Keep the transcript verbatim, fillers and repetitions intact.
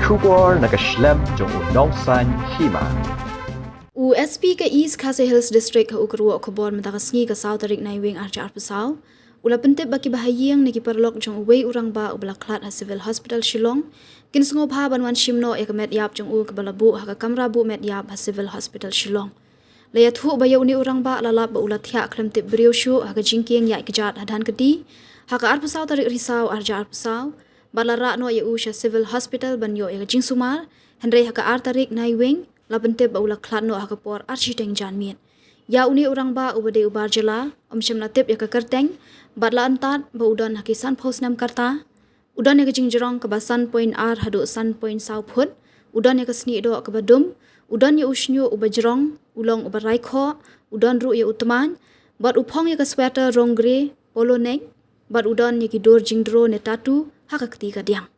Khubor na ka shlem jong u Nongsaiñ Hima. U S P ka East Khasi Hills District ha u kyrwoh khubor mynta ka sngi ka saw tarik Naiwieng arhajar arphew saw u la pyntip ba ki bahaïing ne ki paralok jong uwei u rangbah uba la khlad ha Civil Hospital Shillong kin sngewbha ban wan shim noh ïa ka met ïap jong u kaba la buh ha ka kamra buh met ïap ha Civil Hospital Shillong. La ïathuh ba ïa une u rangbah la lap ba u la thiah khlem tip briew shuh ha ka jingkieng ïaid kjat ha Dhankheti ha ka arphew saw tarik Risaw arhajar arphew saw bad la rah noh ïa u sha Civil Hospital ban ïoh ïa ka jingsumar, hynrei ha ka ar tarik Naiwieng la pyntip ba u la khlad noh ha ka por arshiteng janmiet. Ïa une u rangbah uba dei u bar jylla ym shym la tip ïa ka kyrteng bad la antad ba u don ha ki sanphew snem ka rta. U don ïa ka jingjrong kaba san point ar haduh san point saw phut. U don ïa ka snieh doh kaba dum. U don ïa u shñiuh uba jrong, u long uba rai khoh. U don ruh ïa u tmaiñ bad u phong ïa ka sweater rong grey, polo neck, bad u don ïa ki dur jingdro ne tattoo ha ka kti kadiang.